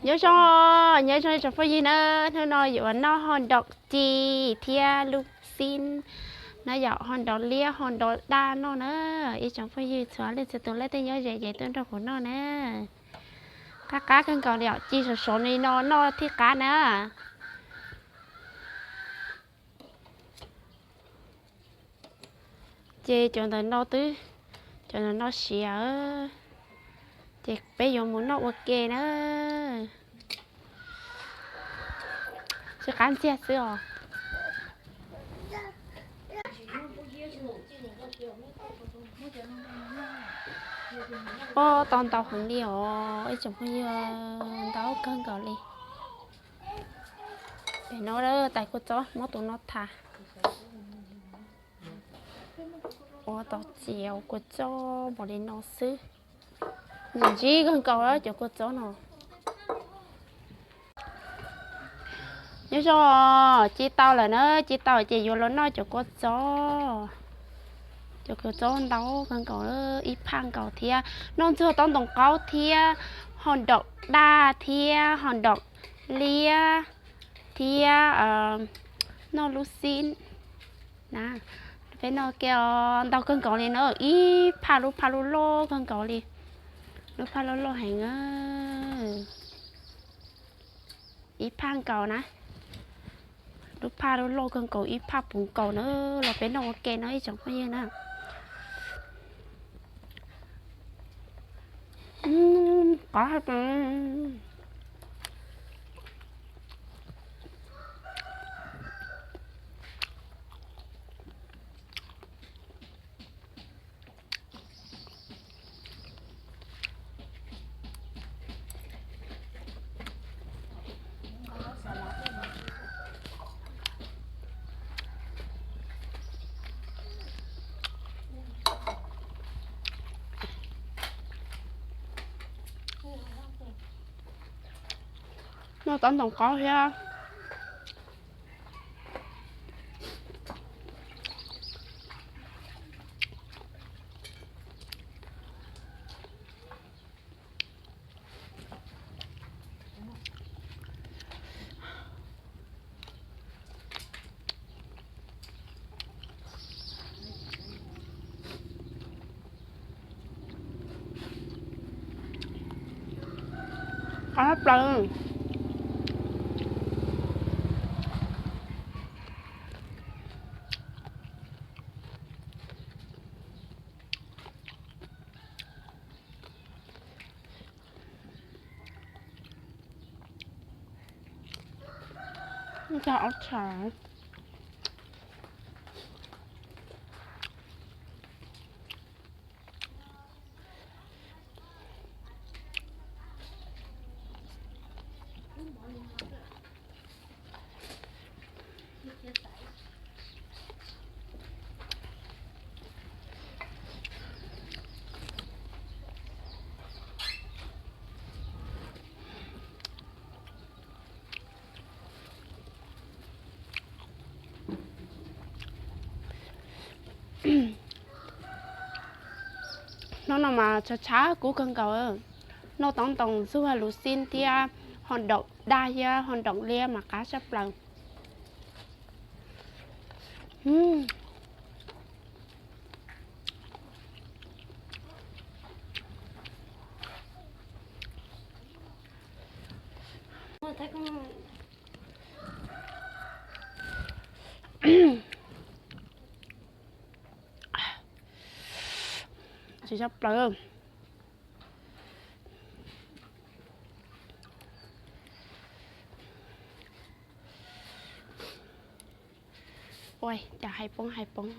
Nyob zoo, nyob zoo tsoom phooj ywg na, hnub no yuav noj hau ntaum ci thiab lub xib no yom, hau ntaum liab hau ntaum daj noj na. Ib tsoom phooj ywg txhua leej txhua tus leej twg nyob ze ces tuaj nrog kuv noj na. Qab qab kawg nkaus li os, ci sov sov li no noj thiaj qab na. Ces cov ntawm no twb, cov ntawm no siav, ces peb yuav mus noj ua ke na. Tsis qab ntxiag xwb os. Ob, tau ntau heev li os ib tsoom phooj ywg, ntau kawg nkaus li. Pem no tais kua txob muab tus no tha. Ua tau txiav kua txob npaum li no xwb. Ntsib kawg nkaus cov kua txob no. Nyob zoo, ci tau lawm na, ci tau ces yuav los noj cov kua txob. Cov kua txob ntau kawg nkaus, ib phaj nkaus thiab. Noj ntxuag taub ntoos qaub thiab, hau ntaum daj thiab, hau ntaum liab thiab, noj lub xib na. Peb noj ke os, ntau kawg nkaus li na, ib phaj lub phaj lub loj kawg nkaus li. Lub phaj loj loj heev. Ib phaj nkaus na. Lub phaj loj loj kawg nkaus, ib phaj puv nkaus na. Los peb noj ua ke no ib tsoom phooj ywg na. Qab hais tias noj taub ntoos qaub thiab. Qab plaws. Ntag ob txhais. Hnub no mas tshav tshav kub kawg nkaus, noj taub ntoos ntxuag lub xib thiab ho nraum daj thiab ho nraum liab mas qab tshaj plaws. Tsis tshaj plaws. Ua cas hais poob hais poob.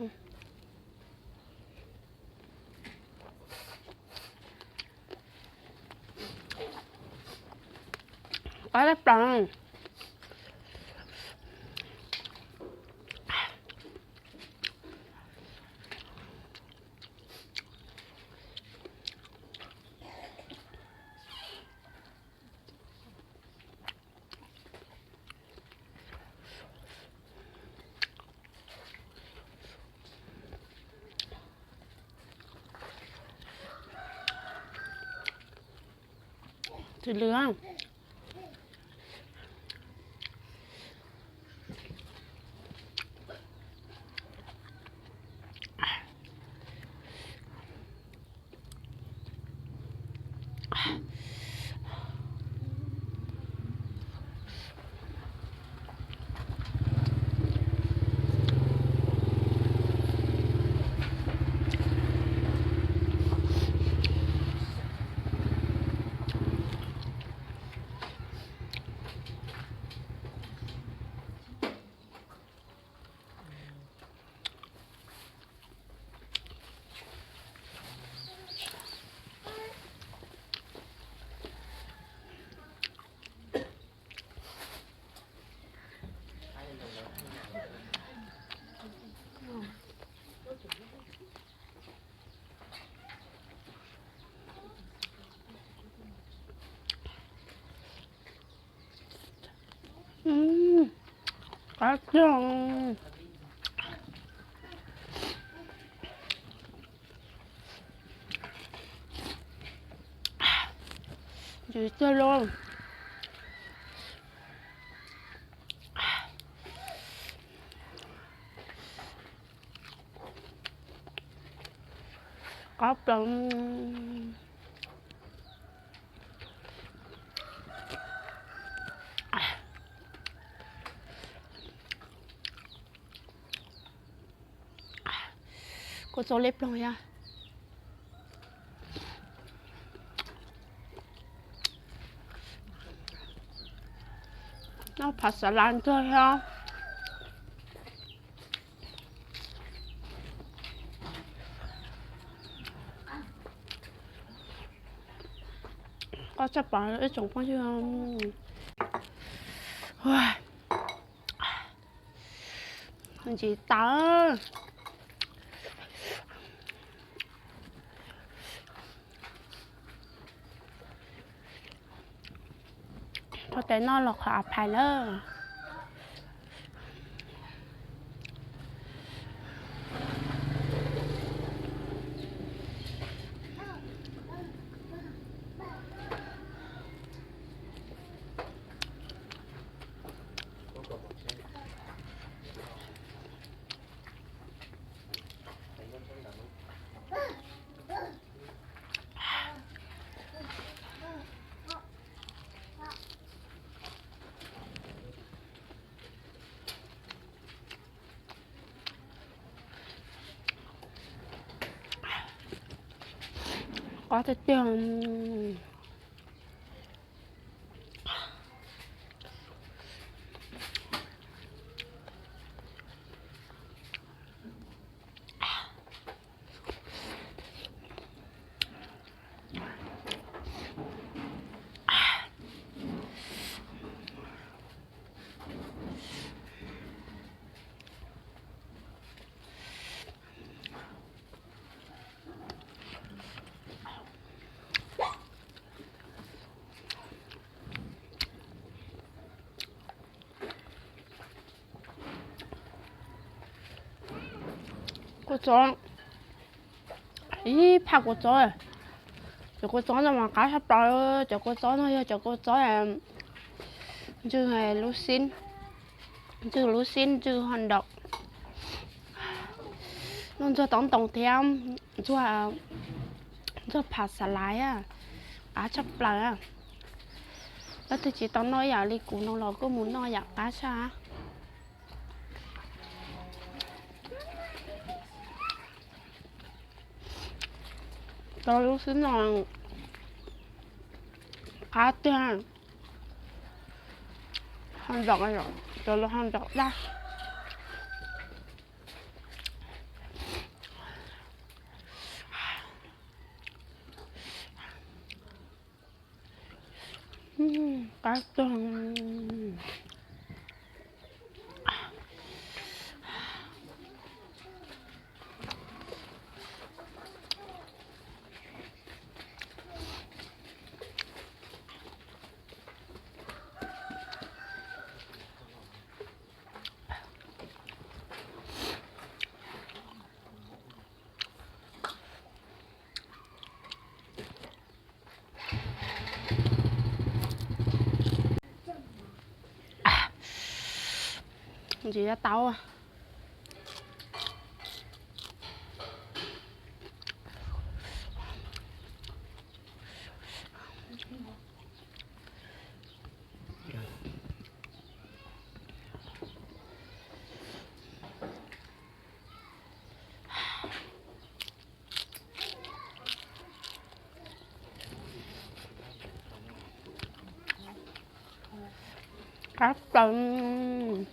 Qab tshaj plaws. Lwj. Qab tiag. Ntxim tiag lauj. Qab plaws. Kua txob lej ploog thiab. Noj phav xav las ntag thiab. Qab tshaj plaws ib tsoom phooj ywg. Ntxim tas. Thov tes noj los qhov av phais lawm. Qab tiag tiag. Kua txob, ib phaj kua txob. Cov kua txob no mas qab tshaj plaws. Cov kua txob no yog cov kua txob ntswg lub xib, ntswg lub xib ntswg ho nraum. Noj ntxuag tob ntoo thiab ntxuag phav xav las, qab tshaj plaws. Leej twg tsis tau noj ib yam li kuv no los kuj mus noj yam qab tshaj. Cov lub xib no qab tiag, ho nraum, cov lub ho nraum daj. Qab tiag. Ntsis tau. Qab plaws.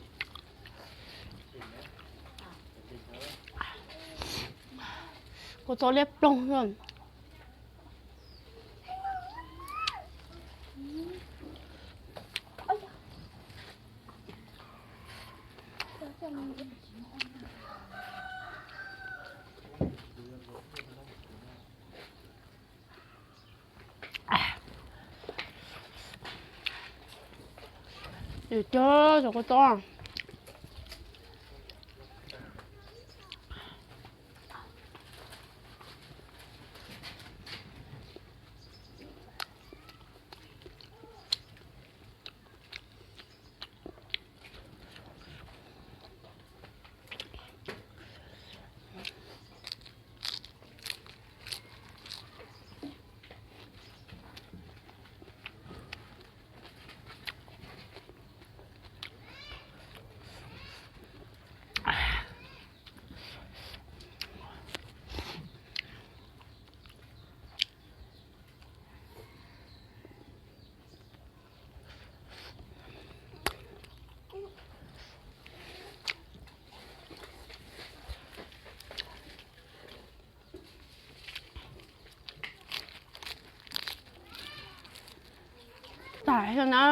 Kua txob liab ploog. Cog cov kua txob. Tag xwb na,